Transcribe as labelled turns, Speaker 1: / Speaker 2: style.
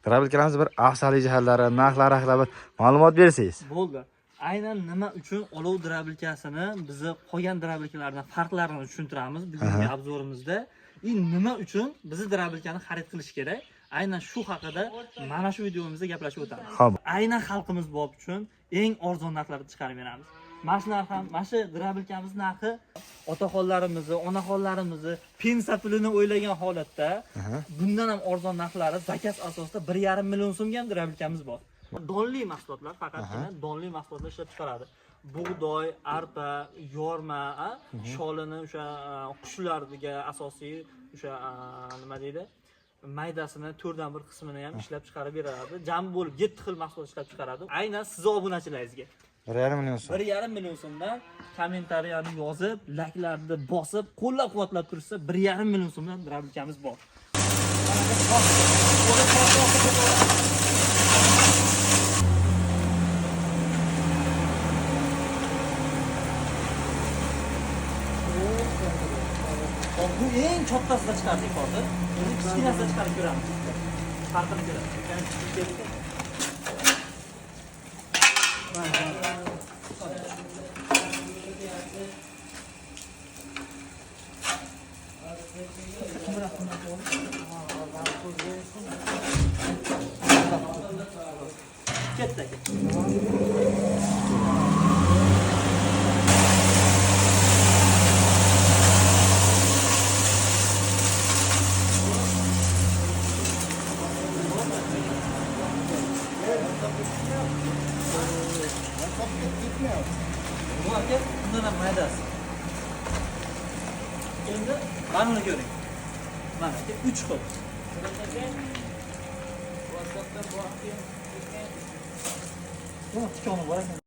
Speaker 1: Дробилка larimiz bir afzallik jihatlari, narxlari haqida bir ma'lumot bersangiz.
Speaker 2: Bo'ldi. Aynan nima uchun olov дробилка sini bizni qolgan дробилка lardan farqlarini tushuntiramiz bugungi обзор imizda. И nima uchun bizni дробилка ni xarid qilish kerak? Aynan shu haqida mana shu videomizda gaplashib o'tamiz.
Speaker 1: Xo'p.
Speaker 2: Aynan xalqimiz bob uchun eng arzon narxlarda chiqarib beramiz. Mana shu narx ham, mana shu дробилка miz narxi otaxonlarimizni, onaxonlarimizni pensiya pulini o'ylagan holatda bundan ham arzon narxlari заказ asosida 1,5 million so'mga ham дробилка miz bor. Donli mahsulotlar, faqatgina donli mahsulotlar ishlab chiqaradi. Bug'doy, arpa, yorma, sholini o'sha qushlarga asosiy o'sha nima deydi? Maydasini 1/4 qismini ham ishlab chiqarib beradi. Jami bo'lib 7 xil mahsulot ishlab chiqaradi. Aynan sizni obunachilaringizga
Speaker 1: 1,5 million so'm.
Speaker 2: 1,5 million so'mdan kommentariyani yozib, layklarni bosib, qo'llab-quvvatlab tursa, 1,5 million so'mdan дробилка miz bor. Hop, bu eng kattasida chiqardik hozir. Endi kichkinasida chiqarib ko'ramiz. Farqini ko'ramiz. Ya'ni kichik keldi. Ketdi aka. Bu aka bundan ham maydasi. Endi mana buni ko'ring. Mana aka 3 xil. Buni tikoni bor ekan.